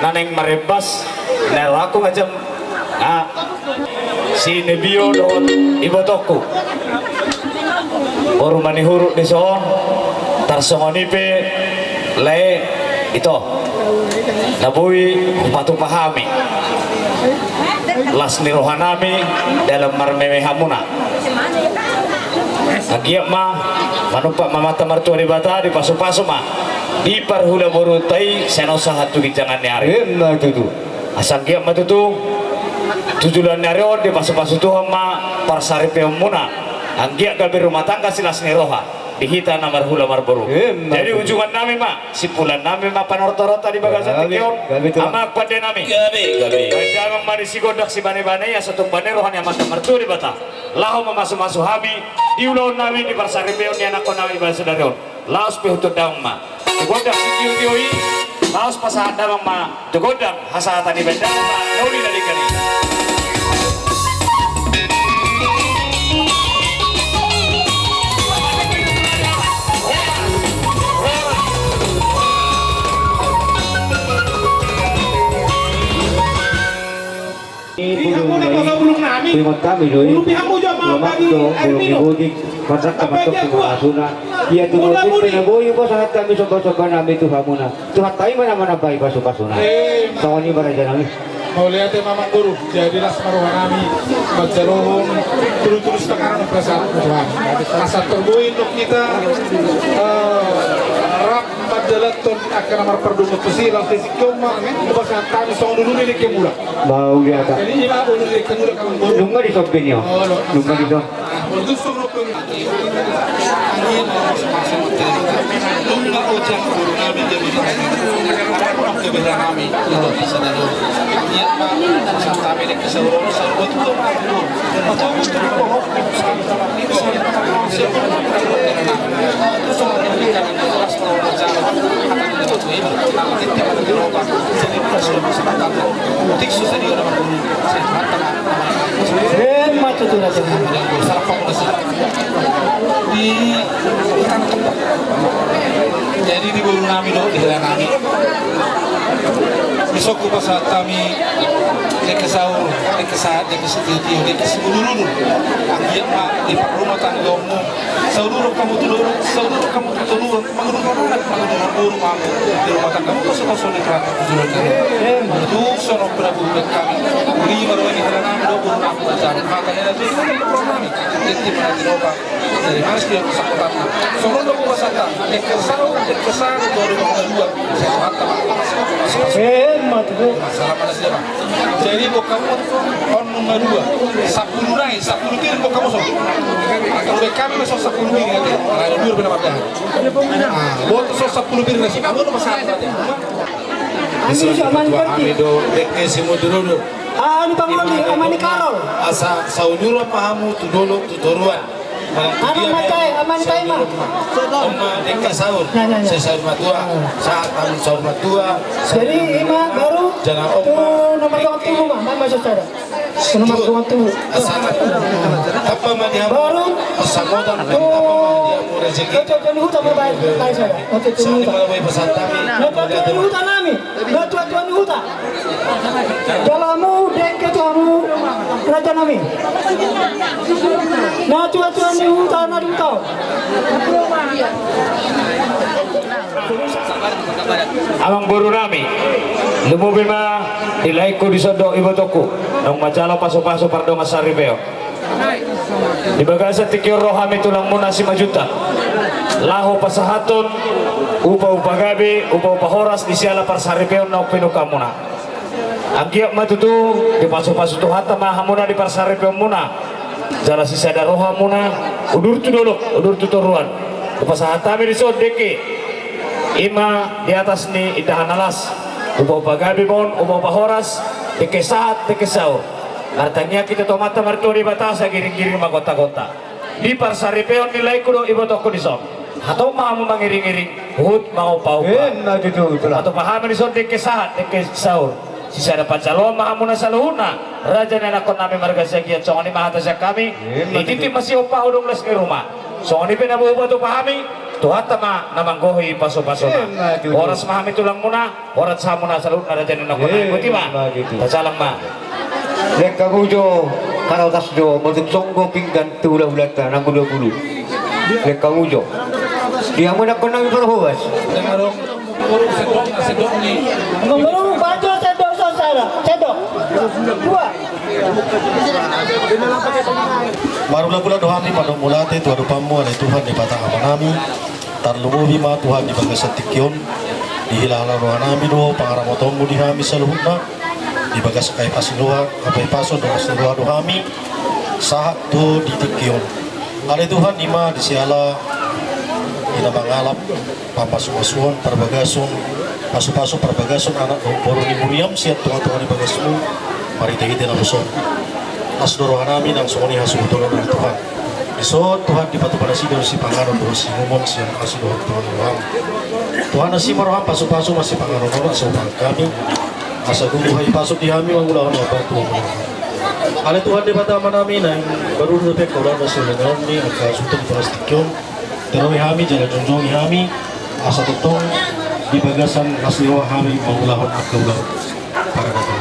na naeng marembas, na rohangku macam, ah, si Nebio dohot ibotongku. Boru Manihuruk dison, tarsongon i pe lae, ito, na boi hupatupa hami las ni rohanami dalam marmeme hamuna. Anggiat ma manumpak ma Amanta Martua Debata, dipasupasu ma di parhula borunta i sian on sahat tu ginjangan ni ari. Emma tutu. Asa anggiat ma tutu tu joloan ni ari on dipasupasu Tuhan ma parsaripeonmuna. Anggiat gabe rumah tangga silas ni roha di hita na marhula marboru. Emma tutu. Jadi ujungannami ma, simpulannami ma panortoronta di bagasan tingki on. Gabe, gabe, Tulang. Amang pandenami. Gabe, gabe. Baen damang ma di sigondang sibanebane i asa tumba ni roha ni Amanta Martua Debata laho mamasumasu hami di ulaonnami, di parsaripeon ni anakkonnami bahen sadari on. Laos pe hutondang ma tu gondang sitiotio i. Laos pasahat damang ma tu gondang hasahatan i, baen damang ma na uli na denggan i. Di hamuna bosa bulungnami. Ingot hami do i. Ulupi hamu jo ma bagi air minum. Ia tu mula muli. Ia tu mula muli. Boi pasahat hami somba-sombanami tu hamuna. Tuhanta i ma na manambai pasupasuna. Songon i ma rajanami. Mauliate ma amangboru. Jadi las ma rohanami manjalohon tulus-tulus tangan perasaan Tuhan. Asa tor boi nang hita, eh, rap manjalanhon angka na marpardongan tusi laos di singkop ma, eh, pasahat hami songon dulu ni dengke mula. Mauliate. Jadi ima boru dengke mula, amangboru. Nunga disombeni o. Nunga disombeni. Emma tutu raja. Jadi di borunami dohot di helanami, dison hupasahat hami dengke saur, dengke sahat, dengke sitiotio, dengke simudurudur. Anggiat ma di parrumah tanggaonmu saur-saur hamu tu dolok, saur-saur hamu tu toruan. Mangurung anak, mangurung boru, mangurung di rumah tangga, mangurung sosok di perangkat tujuan diri. Tuk sono pernah bukan kami. Beri marwani hera nami do boru nami baca. Maka hera tu kami. Inti mana di roba. Dari mana sih yang sakotana? Sono do kuasa kami. Dengke saur, dengke saur, dua ribu dua puluh dua. Saya mantap. Emma tutu. Masalah mana sih, Bang? Jadi, bokam on nunga dua. Sampulu nai, sampulu piring bokam on. Anggo baen hami ma son sampulu piring ate. Ala dua pe na mardahan. Ah, boto son sampulu piring nasi. Kamu tu pasahat ate. Ami so aman ganti. Ami do dengke simudurudur. Ah, anu pangoli, amani Karol. Asa sauduran ma hamu tu dolok tu toruan. Anu ma tahe, amani tahe ma. Oma dengke saur. Sai saur matua. Sahat hami saur matua. Jadi ima baru tu nomor dua puluh lima, nama saudara. Nomor dua puluh lima. Tamba ma di hamu. Baru tu nomor dua puluh lima. Ketua Tuan Huta ma baik, baik saudara. Ketua Tuan Huta. Ketua Tuan Huta nami. Natuatua ni huta. Jala hamu dengke tu hamu rajanami. Natuatua ni huta na dung tau. Amangborunami, lumobi ma di laengku dison dohot ibotongku, naung manjalo pasupasu pardongan saripeon. Di bagasan tingki on ro hami tulangmuna Simanjuntak laho pasahathon upa-upa gabe, upa-upa horas di siala parsaripeon naung pinungka muna. Anggiat ma tutu dipasupasu Tuhanta ma hamuna di parsaripeonmuna. Jala sisada rohamuna, udur tu dolok, udur tu toruan. Hupasahat hami dison dengke, ima di atas ni indahan na las, upa-upa gabe ma on, upa-upa horas, dengke sahat, dengke saur. Martangiang hita tu Amanta Martua Debata, asa giring-giring ma gonta-gonta. Di parsaripeon ni laengku dohot ibotongku dison, hatop ma hamu mangiring-iring, huhut mangompa-ompa. Emma tutu, tulang. Hatop ma hamu dison dengke sahat, dengke saur. Sisada panjaloan ma hamuna saluhutna, raja ni anakkonnami marga Siagian, songon i ma hata sian hami. Emma tutu. Dititip ma siompa hudong las ni ruma. Songon i pe na boi hupatupa hami. Tuhanta ma na manggohi pasu-pasuna. Emma tutu. Horas ma hami tulangmuna, horas hamuna saluhutna raja ni nangkon. Emma tutu. Tajalang ma. Lengkang ujo, karotas do, motut songgo pinggan tu hula-hulanta, nanggo dua pulu. Lengkang ujo. Di hamu nangkon nami parhobas. Ngomong-ngomong, baca sendok saudara, sendok. Dua. Marula-ula do hami mandok mauliate tu adopanmu, ale Tuhan Debata Amanami. Tarlumobi ma Tuhan di bagasan tingki on, dihilala rohanami do pangaramotonmu di hami saluhutna, di bagasan hahipason, hahipason dohot las ni roha do hami sahat tu di tingki on. Ale Tuhan, i ma di siala i na mangalap pasu-pasuon parbagason, pasu-pasu parbagason anak dohot boru ni huriam sian tonga-tonga ni bagasmu, marhite-hite naposona. Las do rohanami nang songon i hasuhuton ale Tuhan. Dison Tuhan dipatupa nasida do sipanganon dohot siinumon sian asi dohot panganon roham. Tuhan, asi ma roham, pasu-pasu ma sipanganon on, asa hupahan hami, asa gogo hahipason di hami mangulahon na bahat tu hami. Ale Tuhan Debata Amanami, naeng baru dope kaulahon na siulahon ni angka hasuhuton di bagas tingki on. Terongi hami jala jongjong hami, asa tongtong di bagasan las ni roha hami mangulahon angka ulaon paradaton.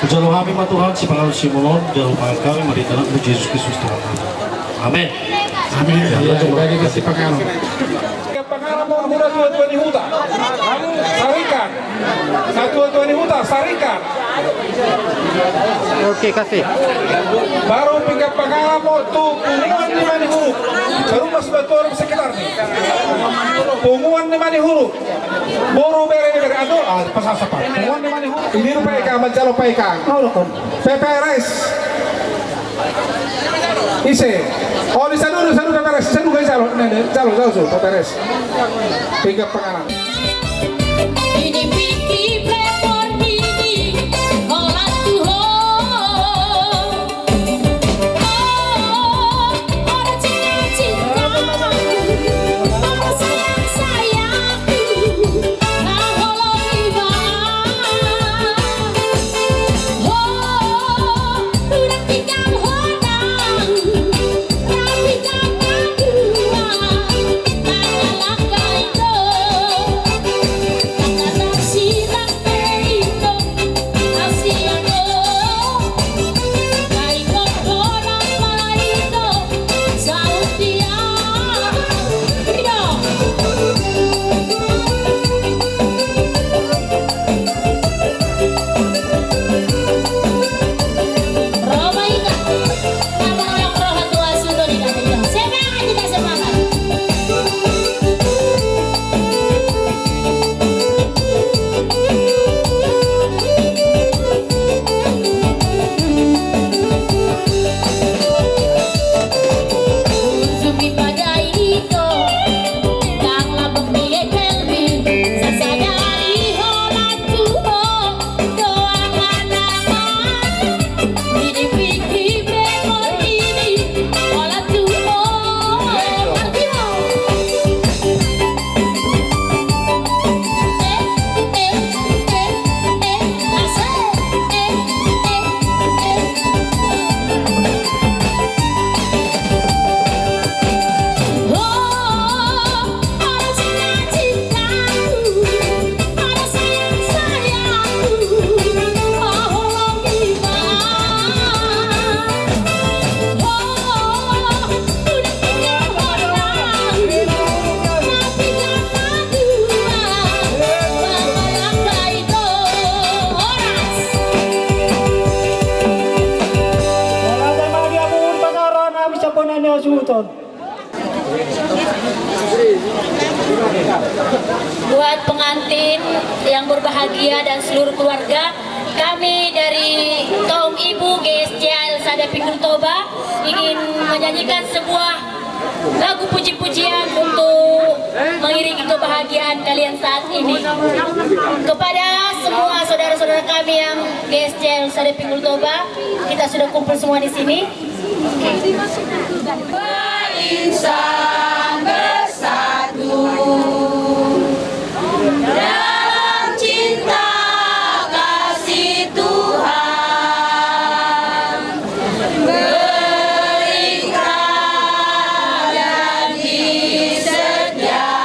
Hujalo hami ma Tuhan sipanganon siinumon on, jala hupahan hami marhite Anakmu Jesus Kristus Tuhan nami. Amen. Amen. Ya, ya, lanjut, ya, Bang. Dikasih panganon. Panganon muna tua-tua ni huta. Sarikan. Satua-tua ni huta, sarikan. Oke, kasih. Baru pinggan panganon tu punguan ni Manihuruk. Baru mas batuan sekitar ni punguan ni Manihuruk. Boru bere ni bere ado, ah, pas asa, Pak. Punguan ni Manihuruk. Ini rupa eka, manjalo pa eka. P P R S. Ise. Oh, di sadu, di sadu P P R S, di sadu ka jalo, ne, ne, jalo, jalo, su, P P R S. Pinggan panganon. Buat pengantin yang berbahagia dan seluruh keluarga, kami dari kaum ibu G S C A L Sada Pinggul Toba ingin menyanyikan sebuah lagu puji-pujian untuk mengiringi kebahagiaan kalian saat ini. Kepada semua saudara-saudara kami yang G S C A L Sada Pinggul Toba, kita sudah kumpul semua di sini. Berinsang bersatu dalam cinta kasih Tuhan, berikan janji setia.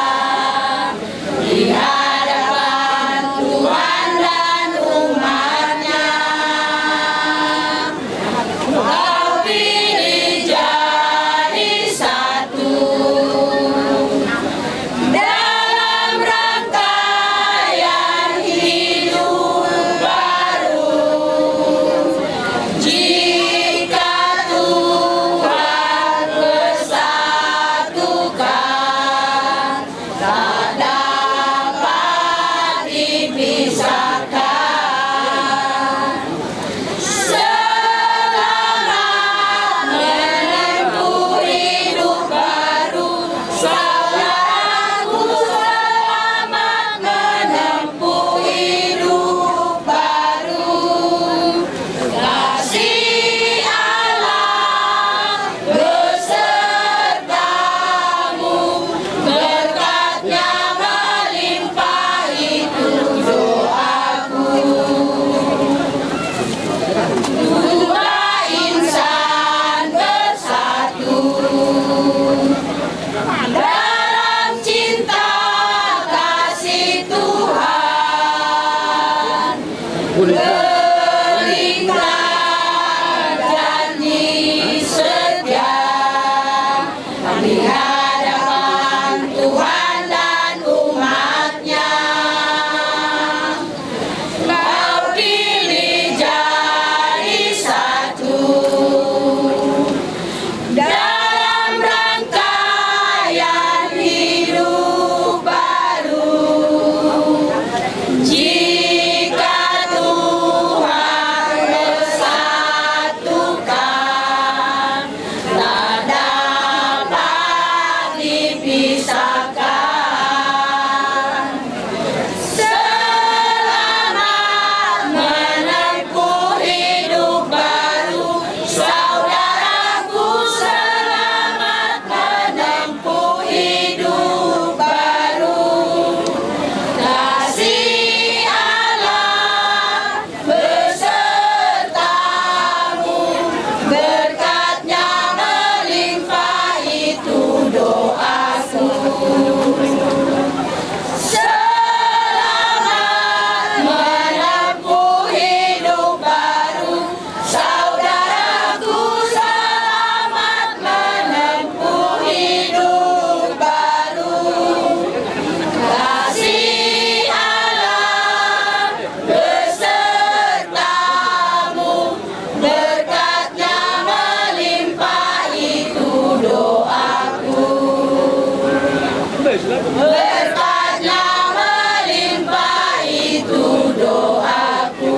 Berkatnya melimpah itu doaku.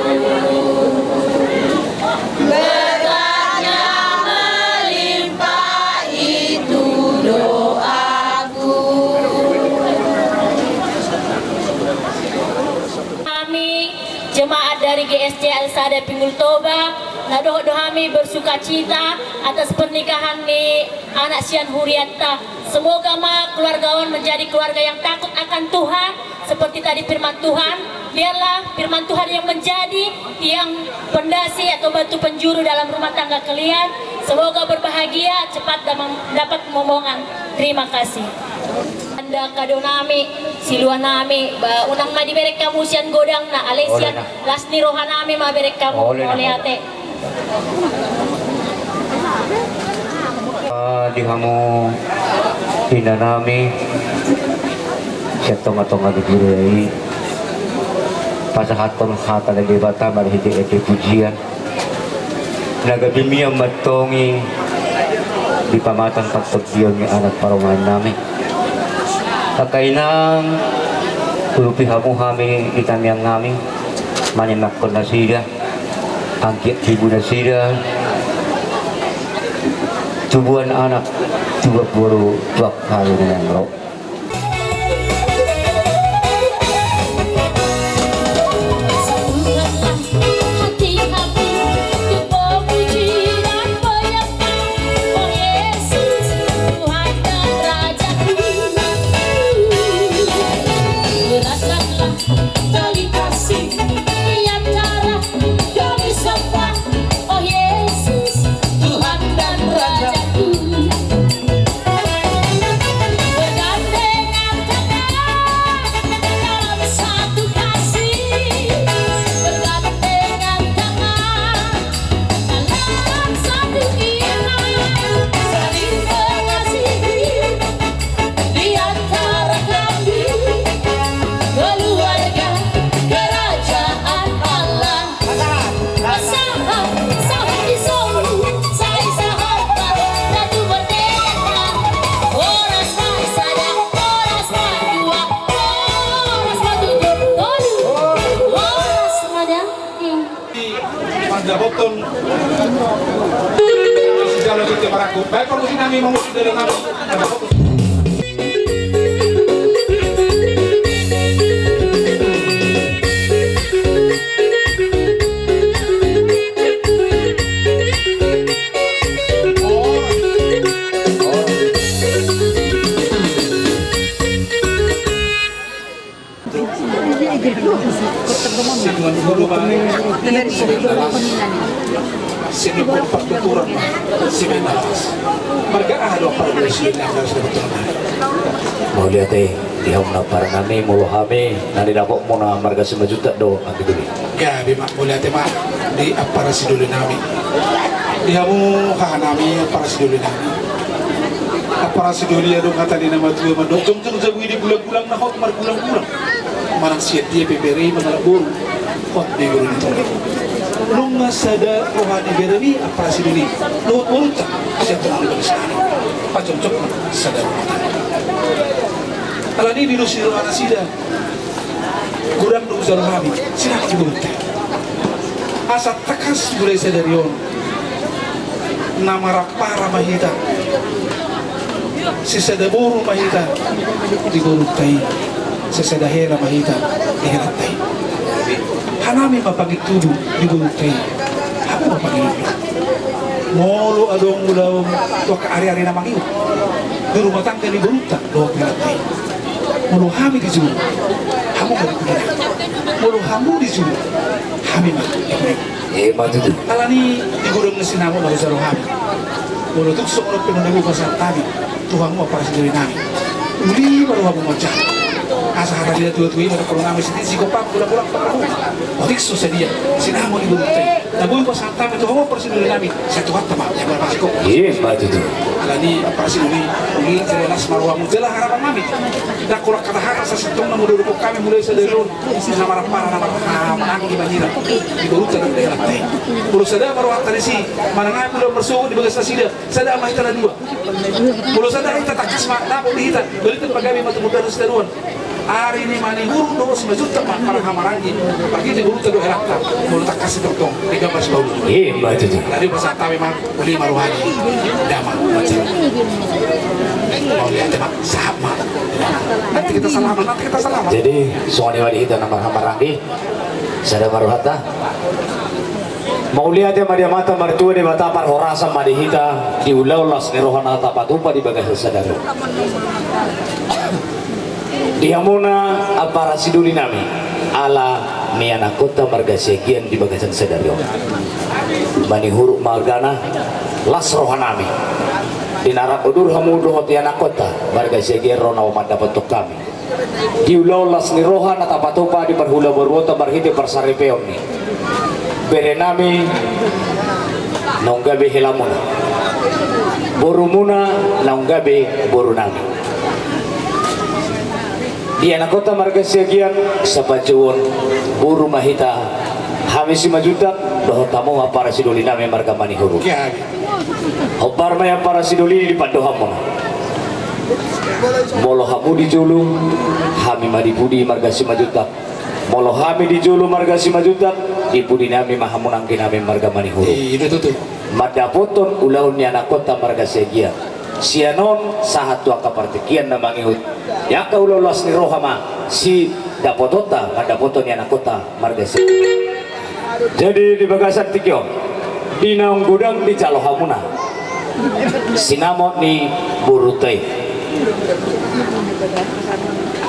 Berkatnya melimpah itu doaku. Kami jemaat dari G S C Al Sada Pinggul Toba, na dohot do hami bersukacita atas pernikahan ni anak sian huriatta. Semoga ma keluarga on menjadi keluarga yang takut akan Tuhan, seperti tadi firman Tuhan. Biarlah firman Tuhan yang menjadi tiang pondasi atau batu penjuru dalam rumah tangga kalian. Semoga berbahagia, cepat dam-, dapat momongan. Terima kasih. Tanda kado nami, silua nami, ba, unang ma dibereng hamu sian godangna, alai sian las ni roha nami ma bereng hamu. Mauliate. Ah, di hamu inanami, sian tonga-tonga ni huria i, pasahathon hata ni Debata marhite-hite pujian. Na gabe mian ma antong i di pamatang partondion ni anak parumaen nami. Angka inang, urupi hamu hami di tangiang nami, manenangkon nasida, anggiat tibu nasida, tubuan anak, tubuan boru, tu angka na naeng ro. Tali kasih di antara kami semua, oh Yesus, Tuhan dan Rajaku. Bergandengan tangan dalam satu kasih, bergandengan tangan dalam satu iman, saling mengasihi di antara kami, keluarga kerajaan Allah. Sahat, sahat di solu, sai sahat ma, Ratu Merdeka. Horas ma sada, horas ma dua, horas ma tutu, tolu, horas ma da. Mandapothon sijalo titi marangkup. Baik, parmusik nami, mangurusi dalam nami. Mandapothon. Sinuan guru ma, sinuan daras, sinuan partuturan, sinuan daras. Marga aha do ampara ni sinuan daras? Mauliate di hamu na ampara nami, molo hami na nidapotmuna marga Simanjuntak do, Amangboru. Gabe ma, mauliate ma di ampara sidoli nami. Di hamu haha nami, ampara sidoli nami. Ampara sidoli, adong hata ni na matua mandok, jongjong jabu i di gulang-gulang, na hot margulang-gulang. Manang sian dia pe bere i mangalap boru, hot be boru ni tondi. Nunga sada roha ni beremi ampara sidoli, dohot borunta, sian tonga ni bangsa nami. Pajongjonghon sada roha. Alani i, di dos ni roha nasida, godang do hujalo hami, sinamot ni borunta. Asa tangkas mulai sadari on, na marampara ma hita, sisada boru ma hita di borunta i, sisada hela ma hita di helanta i. Hanami ma pangintubu di borunta i, hamu ma pangiluhon. Molo adong ulaon tu angka ari-ari na mangihut di rumah tangga ni borunta dohot helanta i, molo hami di jolo, hamu ma di pudi. Molo hamu di jolo, hami ma di pudi. Emma tutu. Alani i, di godang ni sinamot na hujalo hami, molo tung songon on pe na boi pasahat hami tu hamu ampara sidoli nami, uli ma rohamu manjaha. Asa hata ni natua-tua i ma dohonon nami, sititi sigompa, gulang-gulang pangarahutna. Otik so sadia sinamot ni borunta i, na boi pasahat hami tu hamu ampara sidoli nami, sai Tuhanta ma yang mamasikon. Emma tutu. Jadi, apa sih ini? Ini jelas marwamu jelas harapan nami. Dak kurang kata harapan sasintong namu dulu kami mulai sadari on. Nama rapara nama marhahamaranggi mangira. Di baru tadi dari lantai. Kalau sada baru tadi si mana ngai pulang bersuhu di bagas nasida. Sada ama hita na dua. Kalau sada hita takas ma dapat di hita. Beli tempat kami mata muda sadari on. Ari ni Manihuruk do si Majuntak ma marhahamaranggi. Pagi di baru tadi helatta. Kalau takas itu tong. Tiga belas tahun. Iya, Mbak Cucu. Tadi pas tawe ma. Uli ma rohani. Damang macam. Mauliate ma, sahat ma. Nanti kita salaman, nanti kita salaman. Jadi songon i ma di hita na marhahamaranggi. Sada ma rohanta. Mauliate ma di Amanta Martua Debata, parhorasan ma di hita, di ulaon las ni roha na tapatupa di bagasan sadari on. Di hamuna ampara sidoli nami, ala ni anakkonta marga Siagian di bagasan sadari on. Manihuruk margana, las roha nami. Di na rap udur hamu dohot di anakkonta marga Siagian ro na mandapothon hami. Di ulaon las ni roha na tapatupa di parhulaboruonta marhite parsaripeon ni bere nami naung gabe helamuna, borumuna naung gabe boru nami. Di anakkonta marga Siagian, sapanjouon boru ma hita, hami si Majuntak dohot hamu ampara sidoli nami marga Manihuruk. Hombar ma i ampara sidoli di pandohanmuna. Molo hamu di jolo, hami ma di pudi marga si Majuntak. Molo hami di jolo marga si Majuntak, di pudi nami ma hamu nangkin nami marga Manihuruk. Mandapothon ulaon ni anakkonta marga Siagian. Sian on sahat tu angka partingkian na mangihut. Di angka ulaon las ni roha ma sidapotonta mandapothon ni anakkonta marga Siagian. Jadi di bagasan tingki on, di naung godang dijalo hamuna sinamot ni borunta i.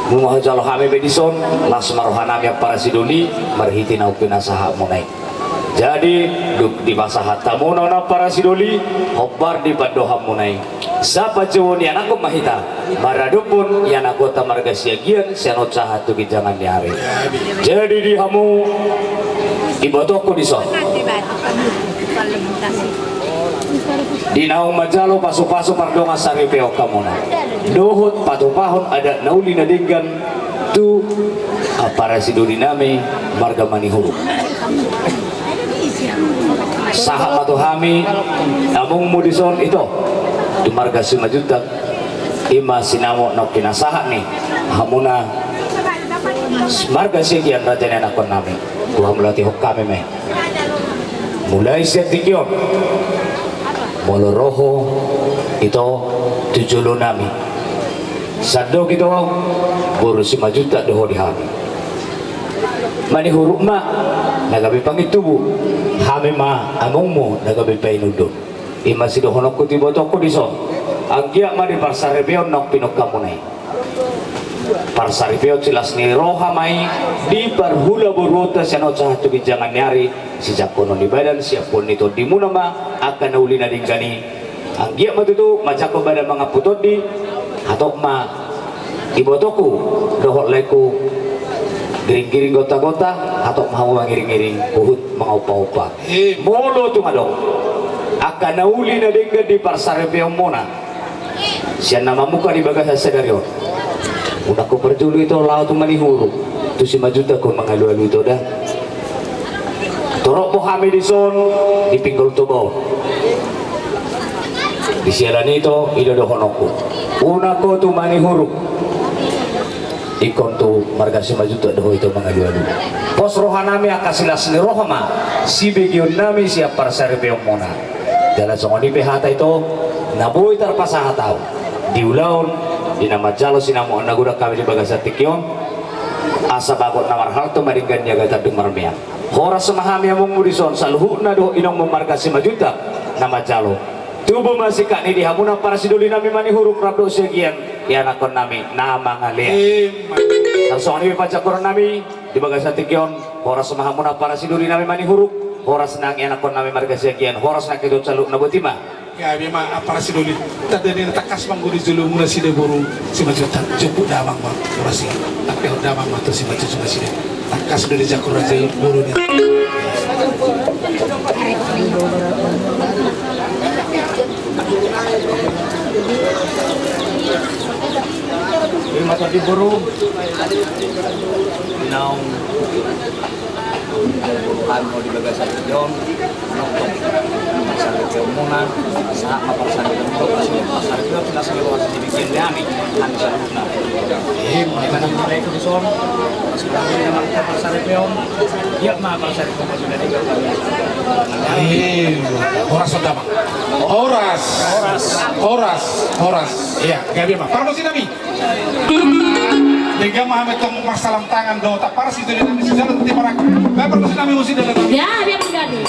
Nunga hujalo hami be dison, las ma roha nami ampara sidoli, marhite naung pinasahatmuna i. Jadi dung dipasahat hamuna on ampara sidoli, hombar di pandohanmuna i. Sapanjouon ni anakkon ma hita maradophon i anakkonta marga Siagian sian on sahat tu ginjangan ni ari. Jadi di hamu, ibotohon dison, di naung manjalo pasupasu pardongan saripeon hamuna dohot patupahon adat na uli na denggan tu ampara sidoli nami marga Manihuruk. Sahat ma tu hami amongmu dison ito, tu marga si Majuntak, i ma sinamot naung pinasahat ni hamuna marga Siagian raja ni anakkon nami. Tu hamu latihon hami ma i. Mulai sian tingki on, molo ro ho ito tu jolo nami, sandok ito boru si Majuntak do ho di hami. Manihuruk ma na gabe pangintubu, hami ma amongmu na gabe painundun. I ma sidohononku tu ibotohon dison, anggiat ma di parsaripeon naung pinungkamuna i, parsaripeon silas ni roha ma i di parhulaboruonta sian on sahat tu ginjangan ni ari. Sijangkonon ni badan, siampuon ni tondimuna ma angka na uli na denggan i. Anggiat ma tutu manjangkon badan mangampu tondi. Hatop ma ibotoku dohot laengku, giringgiring gontagonta, hatop ma hamu mangiringiring, huhut mangompaompa. Molo tung adong angka na uli na denggan di parsaripeonmuna sian na mamungka di bagasan sadari on, unang ho parjolo ito laho tu Manihuruk, tu si Majuntak ho mangalualu ito da. Torop do hami dison di pinggol Toba on. Di siala ni ito, i do dohononku, unang ho tu Manihuruk. Ingkon tu marga si Majuntak do ho ito mangalualu. Pos roha nami angka silas ni roha ma sibegeon nami sian parsaripeonmuna. Jala songon i pe hata ito na boi tarpasahat ahu di ulaon di na manjalo sinamot na godang hami di bagasan tingki on. Asa bagot na marhalto ma denggan ni agia tandung marmeam. Horas ma hami amongmu dison saluhutna dohot inongmu marga si Majuntak na manjalo. Tubu ma singkat ni di hamuna ampara sidoli nami Manihuruk rap dohot Siagian, ianakhon nami na mangalean. Tarsongon i ma panjangkonon nami di bagasan tingki on. Horas ma hamuna ampara sidoli nami Manihuruk, horas nang ianakhon nami marga Siagian, horas nang hita saluhutna. Boti ma. Gabe ma ampara sidoli. Tanda ni na tangkas mangolu jolomuna nasida boru si Majuntak, jompu damang ma. Horas i. Tapi damang ma tu si Majuntak nasida. Tangkas do dijangkon raja i boru ni. Ima tadi boru. Naung boru hami di bagasan on. Parsaripeon muna, sahat ma parsaripeon, parsaripeon, parsaripeon, parsaripeon, parsaripeon, hami saluhutna. Ima na marhite dison, parsaripeon, parsaripeon, ia ma parsaripeon, parsaripeon. Ima, horas ma damang. Horas. Horas. Horas. Horas. Ia, gabe ma. Pargonsi nami. Denggan ma hami tong marsalam tangan dohot pargonsi nami sijalo timarak. Bae pargonsi nami musi dalam. Ia, dia menggabe.